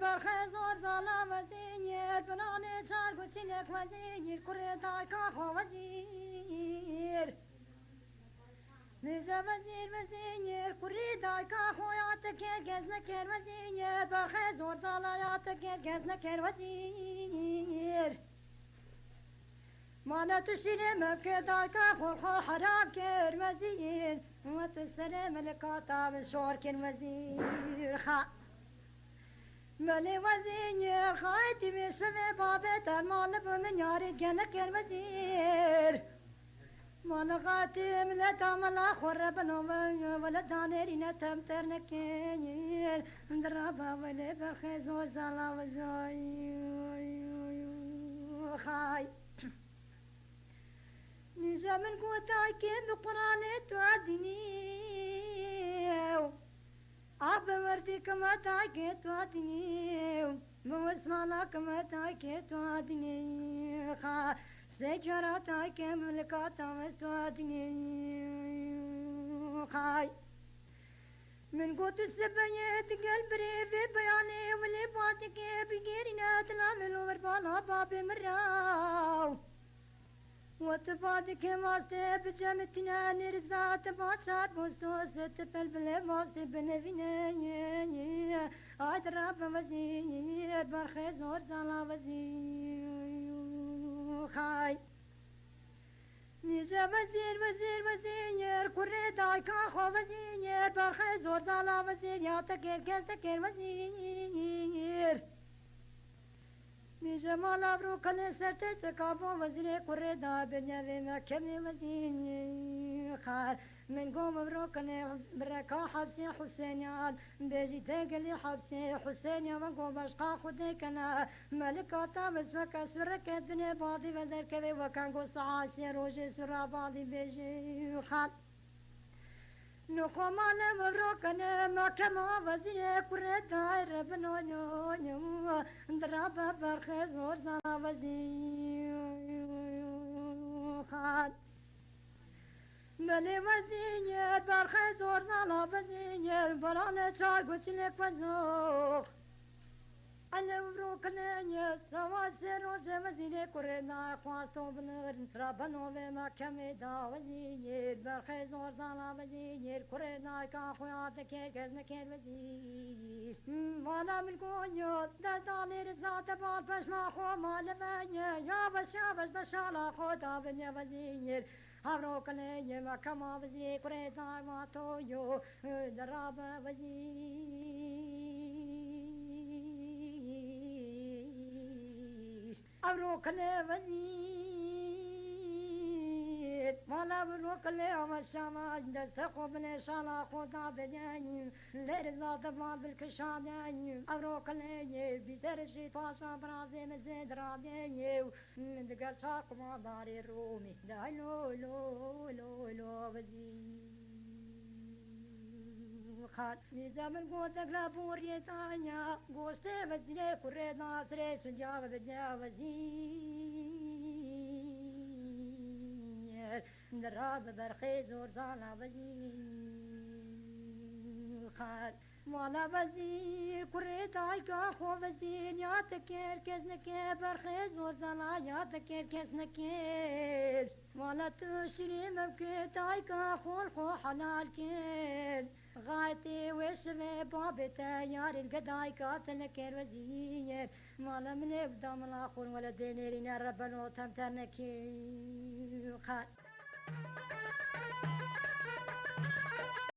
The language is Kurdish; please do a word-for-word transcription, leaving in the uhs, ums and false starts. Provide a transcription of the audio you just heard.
Berxê zor zala wezîr, binanê çar guçînek wezîr, kurê dayka xwe wezîr. Mîje wezîr, wezîr, kurî dayka xwe ya te kêr, gez neker wezîr, berxê zor zala ya te kêr, gez neker wezîr. Mane tu şîrê mevkê dayka xwe xwe heram kir wezîr, we tu serê milikata min şor kir wezîr. Xa. Melê wezîr, xayetî wê şevê babê te mali bi min yarê gene kir wezîr. Mane xayetî mileta mela xwe re bino min, wele danêrî ne tem ter nekir. Diraba welê berxê zor zala wezîr. Xay. Nîja min got, "Ay kê bi Qur'anê tu dinî." Abi werdî kime tayke tu dinî, min wesmana kime tayke tu dinî, xa, sê cara tayke milka tawes tu dinî, xay. Min got, "Tu sebeyê digel birê vê beyanê wilê badike bigêrîne, dilamê lo ver bala babê min raw." Wet ba dike mastê bi cem tine nêriza te ba çar bosto se te pel bile mastê binevîne. Ay dirabe wezîr, berxê zor zala wezîr. Xay. Nîje wezîr, wezîr, wezîr, kurê dayka xwe wezîr, berxê zor zala wezîr, ya te kêr kes te kêr wezîr. Nîje mala Evrokelê ser têşteka bo wezîrê kurê da binevê me kemê wezîr xar. Min got Evrokelê bireka Hepsê Husênyan, bêjî têgelî Hepsê Husênyan, min got beşqa Xwedê kene. Melika ta wis weke sureke dinê badî ve derkevê weke got saet sê rojê sura badî bêjî xar. Nixwe male min rokene mekema wezîrê kurê dayre binoyo. Dirabe berxê zor zana wezîr xan. Belê wezîr berxê zor zana wezîr, berane çar guçilek wezox. Elew rokine ye, sawa sê roje wezîrê kurê da xwasto binir. Rabeno ve mekemê da wezîr, berxê zor zana wezîr, kurê dayka xwe ya te kêr kes nekêr wezîr. Mala min goyo, dezdanê riza te bal peşma xwe male me ye, ya beş ya beş beşala xwe da bin ye wezîr. Hevrokelê ye mekema wezîrê kurê dayma to yo, dirabe wezîr. Ev rokilê wezîr, mala bi rokilê ama şama, destê xwe bile şala xwe da bideyim. Lê riza te mal bil kişadeyim. Ev rokilê ye, bîzerişî paşa birazê min zêd radeyim. Min digel çar qumandarê Romî, day lo, lo, lo, lo, wezîr. Xal, mîza min gotek la boriyê tanya, goştê vezîrê kurê nasirê sudiya ve bediya vezîr. Dira bi berxê zor zana vezîr. Xal, mala vezîr, kurê dayka xwe vezîr, ya te kêr kes neke, berxê zor zana ya te kêr kes nekêr. Mala tu şirî mevkê dayka xol xwe helal kir. Xayetê wê şivê babê te yarî li gedayka te nekir wezîr. Mala min ê bi damila xwe wele dê nêrîne rebeno tem te nekir. Xal.